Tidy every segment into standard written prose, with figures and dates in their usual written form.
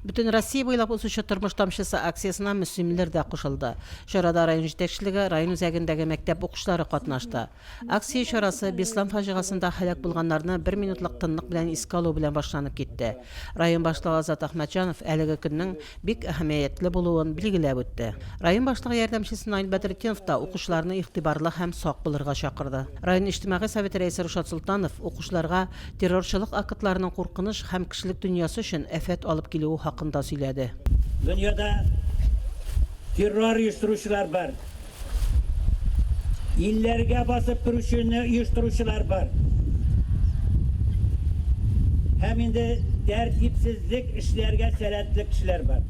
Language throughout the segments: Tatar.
Бөтен Россия буйлап узучы Тормыш тамчысы акциясенә мөслимлеләр дә кушылды. Чарада район җитәкчелеге, район үзәгендәге мәктәп укучылары катнашты. Акция чарасы Беслан фаҗигасында һәлак булганнарны бер минутлык тынлык белән искә алу белән башланып китте. Район башлыгы Азат Әхмәтҗанов әлеге көннең бик әһәмиятле булуын билгеләп үтте. Район башлыгы ярдәмчесе Наил Бәдретдинов та укучыларны игътибарлы һәм сак булырга чакырды. Район Иҗтимагый советы рәисе Рушат Солтанов укучыларга террорчылык актларының куркыныч һәм кешелек дөньясы өчен афәт алып килүе хакында сөйләде. Дөньяда террор оештыручылар бар. Илләргә басып керүчене оештыручылар бар. Һәм инде тәртипсезлек эшләргә сәләтле кешеләр бар.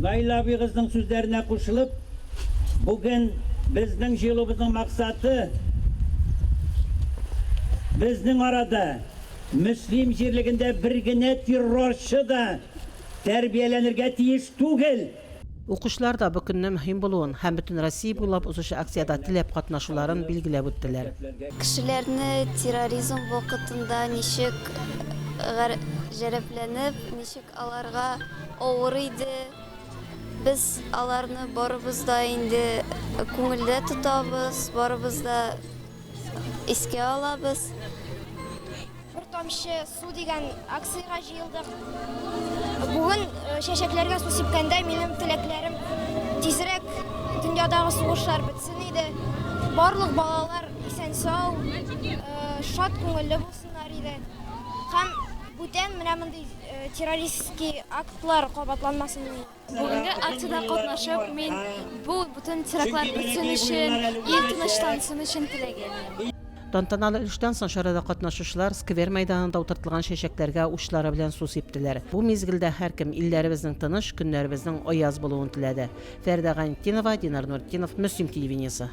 Наил абыегызның сүзләренә кушылып, бүген безнең җыелуыбызның максаты, безнең арада Мөслим җирлегендә бер генә террорчы да тәрбияләнергә тиеш түгел! Укучылар да бу көнне мөһим булуын һәм бөтен Россия буйлап узучы акциядә теләп катнашуларын билгеләп үттеләр. Кешеләрне терроризм вакытында ничек гаҗәпләнеп, ничек аларга авыр иде, без аларны барыбыз да инде күңелдә тотабыз, барыбыз да искә алабыз. Бер тамчы су дигән акциягә җыелдык. Бүген чәчәкләргә су сипкәндә минем теләкләрем тизрәк дөньядагы сугышлар бетсен иде. Барлык балалар исән-сау, шат күңелле булсыннар иде. Һәм бүтән менә мондый террористский актлар кабатланмасын иде. Бүгенге акциядә катнашып, мин бу бөтен терактлар бетсен өчен, ил тынычлансын өчен теләгән. Тантаналы өлештән соң чарада катнашучылар сквер мәйданында утыртылган чәчәкләргә учлары белән су сиптеләр. Бу мизгелдә һәркем илләребезнең тыныч, көннәребезнең аяз булуын теләде. Фәридә Гайнетдинова, Динар Нуретдинов, Мөслим телевидениесе.